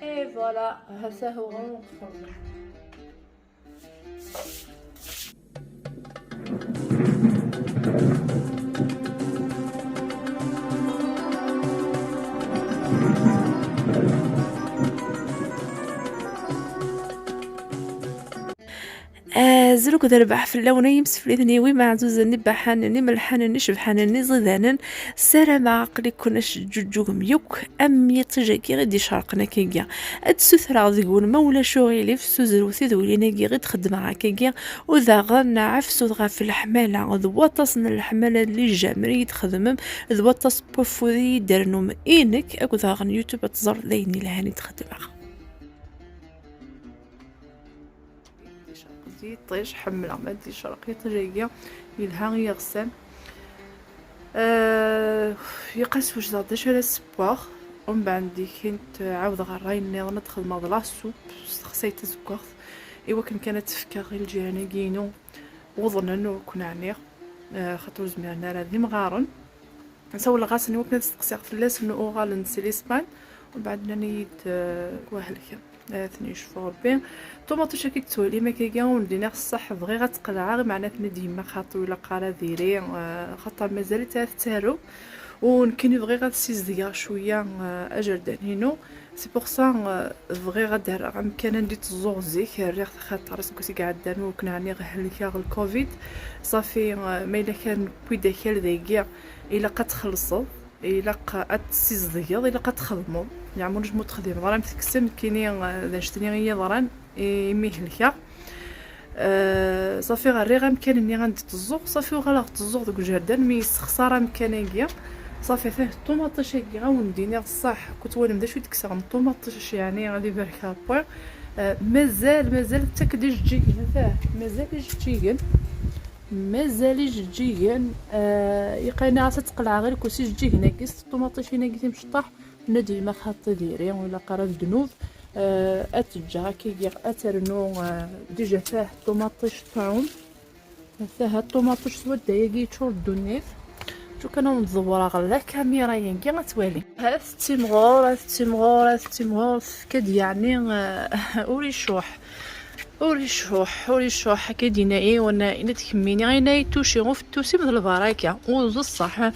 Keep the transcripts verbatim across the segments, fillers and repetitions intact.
Et voilà, ha-t-a hu ɣur-neɣ. Azul akked rrbeḥ fell-awen ay imsefliden-iw imeɛzuzen, ibaḥanen, imelḥanen, icebḥanen, iẓidanen. Ssarameɣ aql-iken ad teǧǧuǧǧugem yakk am yiṭij-agi i d-icerqen akkagi. Ad d-ssutreɣ deg-wen, ma ulac uɣilif, ssuzrut tidwilin-agi i d-xeddmeɣ akkagi, u daɣen ɛefsut ɣef leḥmala, d waṭas n leḥmala n les j'aime i d-txedmem, d waṭas n waffud i yi-d-ternum i nekk, akked daɣen YouTube ad teẓreḍ d ayen yelhan i d-xeddmeɣ. Yecreq-d yiṭij, ḥemmleɣ ma d-yecreq yiṭij-agi, yelha i yiɣsan. Ah, yeqqas wejdeɣ d acu ara ssewweɣ, umbeɛd dikint ɛawdeɣ ṛṛay nniḍen ad xedmeɣ d la soupe s texsayt tazeggaɣt, i wakken kan ad tt-fkeɣ i lǧiran-agi-inu uḍnen ur ken-ɛniɣ, ah, xaṭer ur zmiren ara d imɣaren. Sawleɣ-asen i wakken ad steqsiɣ fell-asen, uɣalen si Lispan, umbeɛd nnan-iyi-d, eh, wa helken. Ad ten-yecfu Rebbi. Ṭumaṭic-agi yettwalim akkagi, ur d-iniɣ ṣṣeḥ, bɣiɣ ad tt-qelɛeɣ, meɛna tenna-d yemma xaṭi ur ilaq ara diri, eh, xaṭer mazal-itt ara tettarew. U nekkini bɣiɣ ad ssizedgeɣ cwiya, eh, ajerdan-inu. C'est pour ça, euh, bɣiɣ ad d-rreɣ amkan anda i tteẓẓuɣ zik, rriɣ-t xaṭer aseggas i iɛeddan ur ken-ɛniɣ helkeɣ lcovid. Ṣafi, euh, ma yella kan wwid-ak ar dagi, ilaq ad txellṣeḍ, ilaq ad tessizedgeḍ, ilaq ad txedmeḍ. Yeɛmer ur txedmeḍ ara am tekksem, nekkini, euh, d anect-nni i yi-yeḍran, imi helkeɣ. Euh, ṣafi rriɣ amkan-nni anda tteẓẓuɣ, ṣafi uɣaleɣ tteẓẓuɣ deg ujerdan, mi yessexṣar amkan-agi. Ṣafi, atan ṭumaṭic-agi, ad wen-d-iniɣ ṣṣeḥ, ku twalim d acu i d-kkseɣ n ṭumaṭic, yeɛni ad ibarek Rebbi. Euh, mazal, mazal tettak-d ijeǧǧigen, atan, mazal ijeǧǧigen, mazal ijeǧǧigen. Euh, yeqqar-ini ɣas ad tqelɛeɣ i lkus ijeǧǧigen-agi s ṭumaṭicin-agi timecṭaḥ. Nadi ma xaṭi diri, ur ilaq ara ddnub. Euh, ad teǧǧ akkagi, ad ternu, euh, déjà tah ṭumaṭic tɛum. Tah ṭumaṭic s wadda-agi yeččur ddunit. Acu kan ad wen-ẓewreɣ la caméra-agi, ad twalim. Ha tettimɣur, ha tettimɣur, ha tettimɣur, tefka-d yeɛni, euh, ur icuḥ. Ur icuḥ, ur icuḥ, akka i d-yenna yiwen, yenna-d kemmini, ayen ay tuci, ur fettusim d lbaraka, ur d ṣṣeḥ.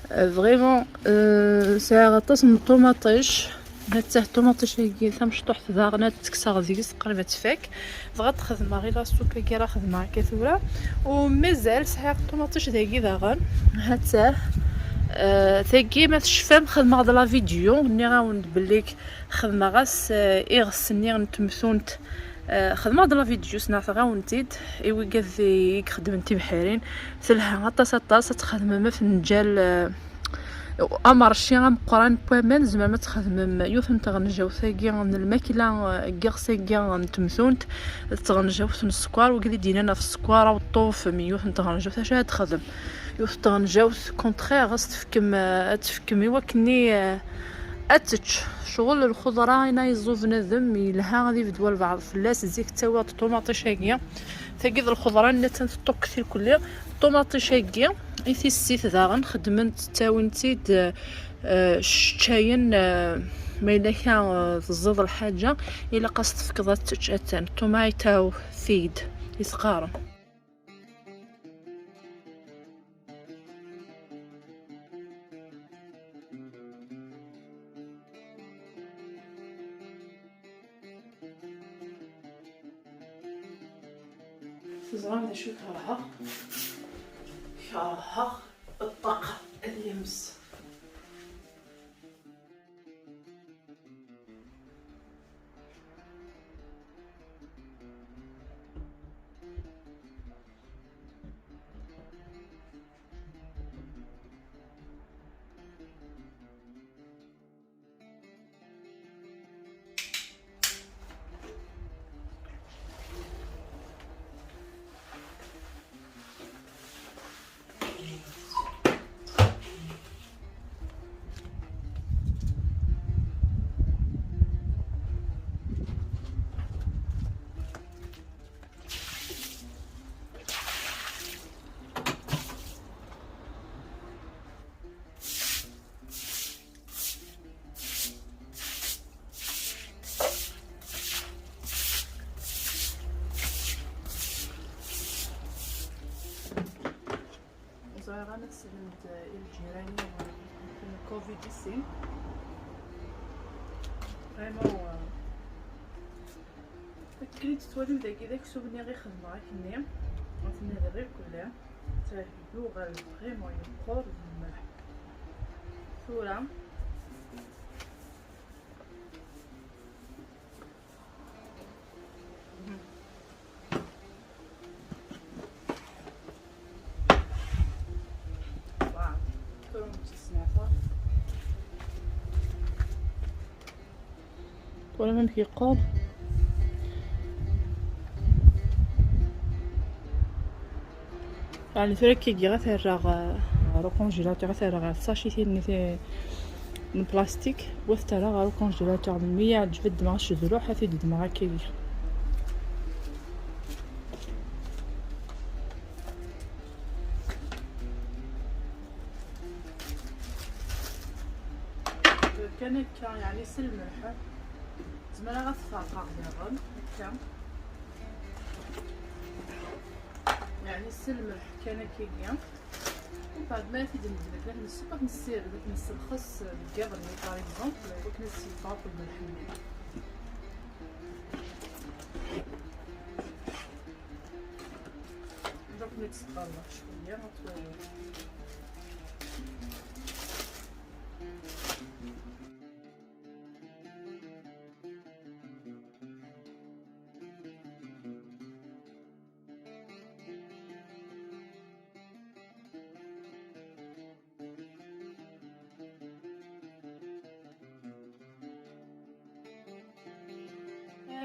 Vraiment, euh, sɛiɣ aṭas n ṭumaṭic. Hatta ṭumaṭic-agi tamecṭuḥt daɣen ad tt-kkseɣ deg-s, qrib ad tfak. Dɣa ad xedmeɣ i la soupe-agi ara xedmeɣ akka tura. U mazal sɛiɣ ṭumaṭic dagi daɣen. Hatta, euh, tagi ma tecfam xedmeɣ-d la vidéo, nniɣ-awen-d belli xedmeɣ-as, euh, iɣes-nni n temtunt. Eh, xedmeɣ-d la vidéo, sneɣ tɣawent-id i wigad i ixeddmen tibḥirin. Telha aṭas, aṭas. Ad txedmem afenǧal, eh, amerci ameqqran n waman, tzemrem ad txedmem yiwet n tɣenjawt-agi n lmakla, eh, n yiɣes-agi n temtunt. D tɣenjawt n sskeṛ, wigad i d-yennan ɣef sskeṛ, aweṭṭuf, mi yiwet n tɣenjawt, acu ad texdem? Yiwet n tɣenjawt, contraire, ad s-tefkem, eh, ad tefkem i wakken-nni, eh, ad tečč. Ccɣel lxeḍra, ayen ay yeẓẓu bnadem, yelha ad ibedd walbeɛḍ fell-as. Zik ttawiɣ-d ṭumaṭic-agi. Tagi d lxeḍra nniḍen teṭṭukkti irkelli. Ṭumaṭic-agi i tissit daɣen xeddment, ttawin-tt-id, eh, ččayen, eh, ma yella kra, eh, teẓẓiḍ lḥaǧa, ilaq ad s-tefkeḍ ad tečč. Atan tomato seed i s-qqaren. Teẓram d acu i kerheɣ? Kerheɣ ṭṭaq alyams. Slen-d i lǧiran-iw, euh, n covid isin. Vraiment, euh, akken i d-tettwalim dagi d aksum-nni i xedmeɣ akkenni. Ad ten-nadiɣ irkelli. Ttah, yuɣal vraiment yeqqur d lmelḥ. Tura, Tura amek yeqqar? Yeɛni tura akka giɣ ad t-rreɣ, eh, ɣer ukonjilatur, ad t-rreɣ ɣer tsacitin-nni ti-, n plastik, u ad t-rreɣ ɣer ukonjilatur. Melmi yeɛǧeb ad ddmeɣ acedluḥ, ad t-id-ddmeɣ akka giɣ. Kan akka, yeɛni s lmelḥ. Zemreɣ ad t-ferqeɣ daɣen, akka. Yeɛni s lmelḥ kan akkagi. Umbeɛd mi ara t-id-nbeddel akken ad t-nesseww, ad t-nessired, ad t-nesselxes deg yiḍ-nni, par exemple, akken ad s-yeffeɣ akk lmelḥ-nni. Donc, ad tt-sqerreɣ cwiya, ad twaliḍ.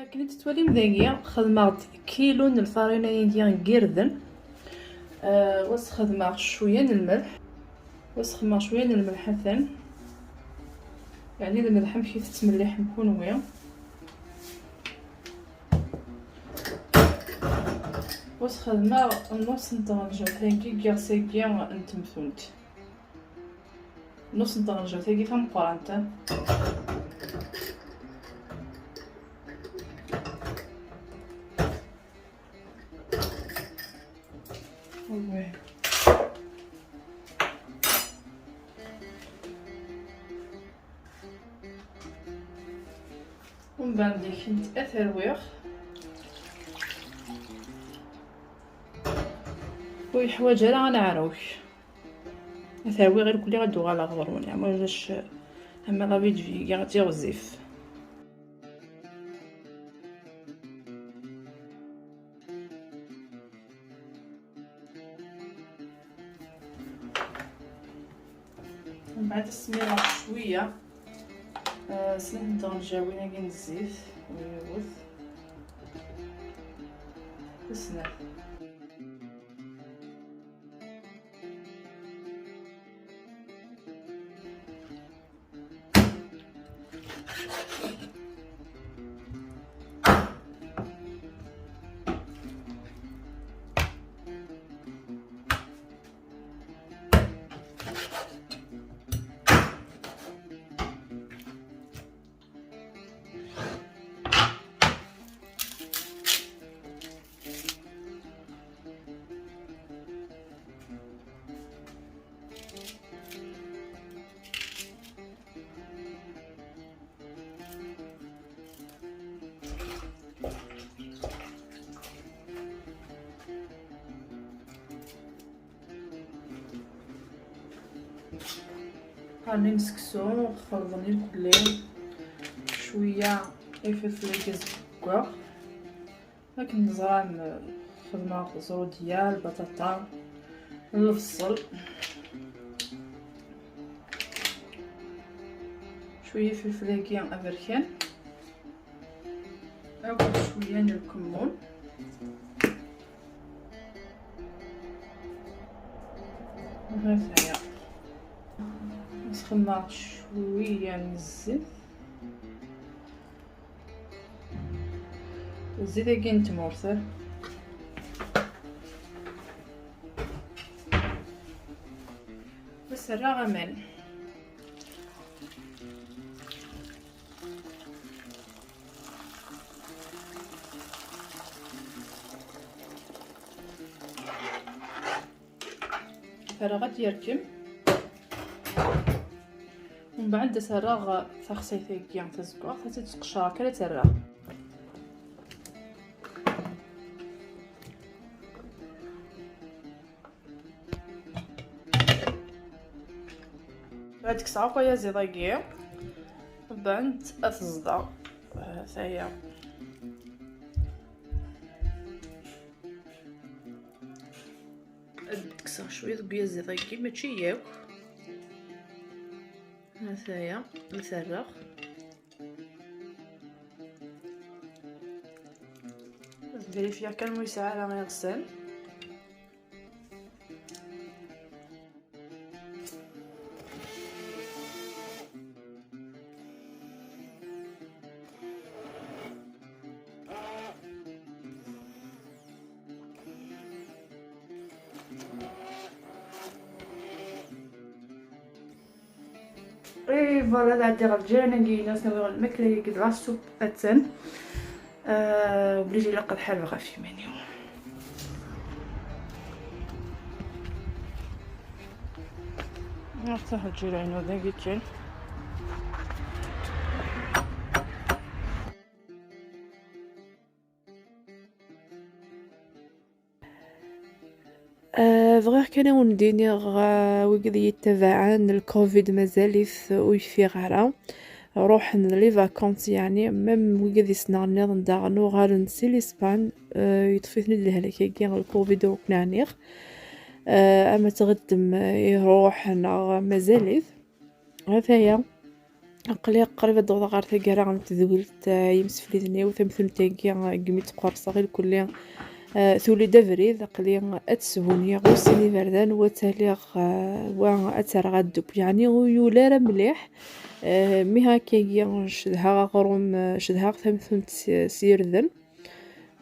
Akken i tettwalim dagi, xedmeɣ-d kilu n lfarina-agi n yirden. Ah, wa s-xedmeɣ cwiya n lmelḥ. Wa s-xedmeɣ cwiya n lmelḥ, atan. Yeɛni lmelḥ amek i tettmelliḥem kunwi. Wa s-xedmeɣ nnuṣ n tɣenjawt-agi n yiɣes-agi n temtunt. Nnuṣ n tɣenjawt-agi tameqqrant. Uwih. Umbeɛd deg-sent ad t-rwiɣ. Ur yeḥwaǧ ara aneɛruk. Ad t-rwiɣ irkelli ad d-uɣaleɣ ɣur-wen. Yeɛni ulac, ama la vidéo iga d tiɣzif. Mbeɛd ad smireɣ cwiya, ah, snat n tɣenjawin-agi n zzit, yiwet, snat. Qqaren seksu, xelḍen irkelli, cwiya ifelfel azeggaɣ. Akken teẓram, xedmeɣ ẓrudya, lbaṭaṭa, lebṣel, cwiya ifelfel-agi aberkan. Akked cwiya n lkemmun. Ɣas aya. Sxedmeɣ cwiya n zzit. Zzit-agi n tmurt. Ad s-rreɣ aman. Ara ɣad yerkem. Mbeɛd ad s-rreɣ taxsayt-agi tazeggaɣt, ad tt-id-sqecreɣ kan ad tt-rreɣ. Ad kkseɣ akk ayaziḍ-agi, mbeɛd ad t-ẓḍeɣ. Ah, taya. Ad kkseɣ cwiṭ deg uyaziḍ-agi, mačči yakk. Ataya, ad t-rreɣ. Ad vérifier kan ma yesɛa ara iɣsan. Et voilà, ad ɛeddiɣ ɣer lǧiran-agi-inu, ad asen-awiɣ lmakla-agi d la soupe, attan. Ah, obligé ilaq ad ḥarbeɣ ɣef yiman-iw. Ata lǧiran-inu dagi kan. Ah, bɣiɣ kan ad wen-d-iniɣ, ah, wigad i yi-ttabaɛen, lcovid mazal-it ur yeffiɣ ara. Ruḥen les vacances, yeɛni, même wigad i ssneɣ nniḍen daɣen uɣalen si l'Espagne, ah, yeṭṭef-iten-id lehlak-agi, lcovid ur ken-ɛniɣ. Ah, ama tɣeddem, ah, iruḥ neɣ mazal-it. Ataya. Aql-i qrib ad d-awḍeɣ ɣer taggara n tedwilt, ah, yimsefliden-iw, tamtunt-agi, ah, deg mi ttqerṣeɣ ilkulli, ah, tuli-d abrid, aql-i ad tesbunyiɣ ussin iberdan, wa ttaliɣ, ah, wa ad tt-rreɣ ad ddub. Yeɛni ur yuli ara mliḥ, ah, mi akkagi cedhaɣ aɣrum, ah, cedhaɣ tamtunt s, s yirden.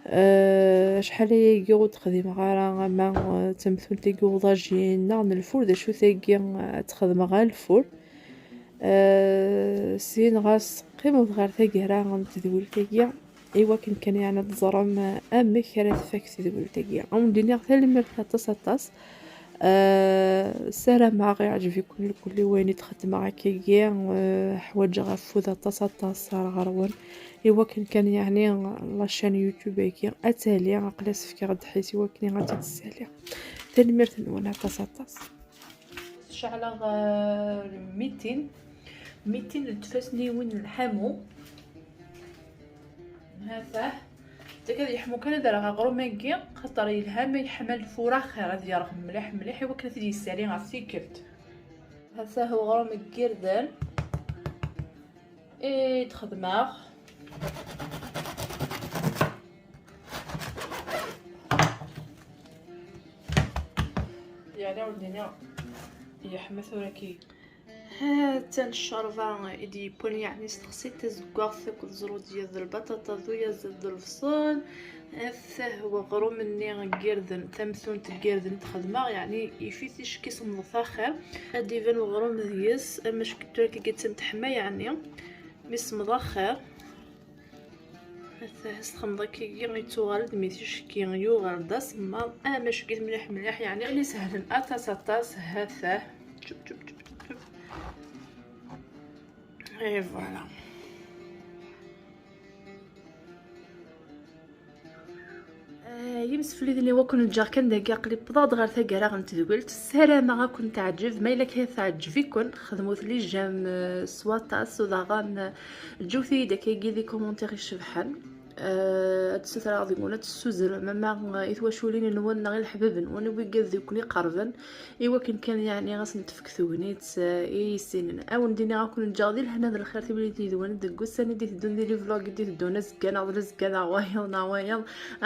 Eh, acḥal ayagi ur d-xdimeɣ ara ama, eh, d tamtunt-agi uḍajin neɣ n lfur, d acu tagi, eh, ad t-xedmeɣ ɣer lfur. Eh, syin ɣas qqimemt ɣer taggara n tedwilt-agi, i wakken kan yeɛni ad teẓrem, eh, amek ara tfak tedwilt-agi. Ad wen-d-iniɣ tanemmirt aṭas aṭas. Eh, ssarameɣ iɛǧeb-iken lkulli wayen i d-xeddmeɣ akkagi. Eh, ḥwaǧeɣ afud aṭas aṭas ar ɣer-wen. Iwakken kan, yeɛni, la chaîne YouTube-agi ad tali, aql-as fkiɣ ddḥis iwakken ad tt-id-ssaliɣ. Tanemmirt-nwen aṭas, aṭas. Ceɛleɣ, eh, mitin, mitin n tfasniwin n lḥamu. Hatah. Tek ad yeḥmu kan ad rreɣ aɣrum-agi, xaṭer yelha ma yeḥma lfur axir, ad yerɣ mliḥ mliḥ iwakken ad t-id-yessali ɣef tikkelt. Hatah uɣrum n yirden. I d-xedmeɣ. Yeɛni ur d-nniɣ yeḥma tura ki. Ha-tt-an ccerba i d-yewwan, yeɛni s texsit tazeggaɣt akked ẓrudiya d lbaṭaṭa d uyaziḍ d lebṣel. Atah weɣrum-nni n yirden, tamtunt n yirden i d-xedmeɣ, yeɛni yif-it ticki semmeḍ axir. Ad d-iban weɣrum deg-s, ama cki tura kagi attan teḥma, yeɛni mi semmeḍ axir. Atah s texmeḍ akkagi yettuɣal-d, mi ticki yuɣal d asemmaḍ, ama cki mliḥ mliḥ, yeɛni ad isehlen aṭas aṭas, hatah. Čup, čup, čup, čup, čup. Et voilà. Ah, yimsefliden iwakken ǧǧeɣ kan dagi, aql-i wwḍeɣ-d ɣer taggara n tedwilt. Ssarameɣ ad ken-teɛǧeb. Ma yella kan teɛǧeb-iken, xedmut les j'aime, eh, s waṭas, u daɣen, eh, ǧǧut-iyi-d akkagi des commentaires icebḥen. Eh, ad d-ssutreɣ deg-wen ad tessuzrem ama, eh, i twaculin-nwen neɣ i leḥbab-nwen, i wigad i ken-iqerben. Iwakken kan, yeɛni, ad sen-tefk tegnit, eh, i yissinen. Ad wen-d-iniɣ ad ken-ǧǧeɣ di lehna d lxir, timlilit yid-wen deg ussan i d-iteddun, di les vlogs i d-iteddun, azekka neɣ d azekka neɣ wayeḍ neɣ wayeḍ.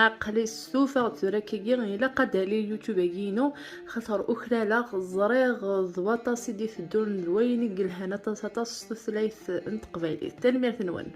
Aql-i stufaɣ-d tura akkagi, ilaq ad d-ali YouTube-agi-inu, xaṭer uklaleɣ, ẓriɣ d waṭas i d-iteddun d wayen i yelhan aṭas aṭas s tutlayt n teqbaylit. Tanemmirt-nwen.